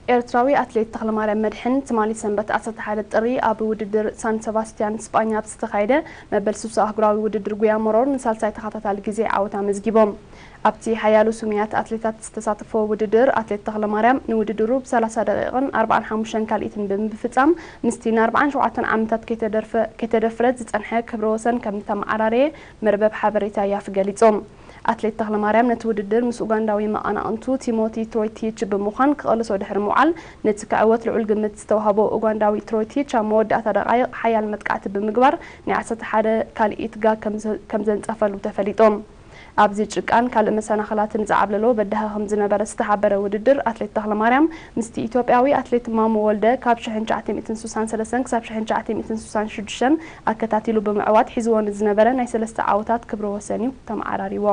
ኤርትራዊ ኣትሌት ተኽለማርያም መድሕን ትማሊ ሰንበት ዓሰርተ ሓደ ጥሪ ኣብ ውድድር ሳን ሰባስቲያን ስጳኛ ኣብ ዝተኻየደ መበል ስልሳ ኣህጉራዊ ውድድር ጉያ መሮር ንሳልሳይ ተኸታታሊ ግዜ ዓወት ኣመዝጊቦም። ኣብቲ ሓያሎ ስሙያት ኣትሌታት ዝተሳተፎ ውድድር ኣትሌት ተኽለማርያም ንውድድሩ ብ ሰላሳ ደቂቕን ኣርባዓን ሓሙሽተን ካልኢትን ብምፍጻም ምስቲ ን ኣርባዓን ሸውዓተን ዓመታት ከይተደርፈ- ከይተደፍረ ዝጸንሐ ክብረ ወሰን ከም ዝተመዓራረየ መርበብ ሓበሬታ ያፍ ገሊጹ። ኣትሌት ተኽለማርያም ነቲ ውድድር ምስ ኡጋንዳዊ መቐናቕንቱ ቲሞቲ ትሮይቲች ብምዃን ክቐልሶ ድሕሪ ምውዓል ነቲ ክዕወት ልዑል ግምት ዝተዋህቦ ኡጋንዳዊ ትሮይቲች ኣብ መወዳእታ ደቓይቕ ሓያል መጥቃዕቲ ብምግባር ናይ ዓሰርተ ሓደ ካልኢት ጋግ ከም ዘንጸፈሉ ተፈሊጡ። ኣብዚ ጭቃን ካልእ መሰናኽላትን ዝዓብለሎ በዳሂ ከም ዝነበረ ዝተሓበረ ውድድር ኣትሌት ተኽለማርያም ምስቲ ኢትዮጵያዊ ኣትሌት ማሞ ወልደ ካብ ሽሕን ትሽዓተ ሚእትን ስሳን ሰለስተን ክሳብ ሽሕን ትሽዓተ ሚእትን ስሳን ሽዱሽተን ኣከታቲሉ ብምዕዋት ሒዝዎ ንዝነበረ ናይ ሰለስተ ዓወታት ክብረ ወሰን እዩ ተመዓራሪዎ።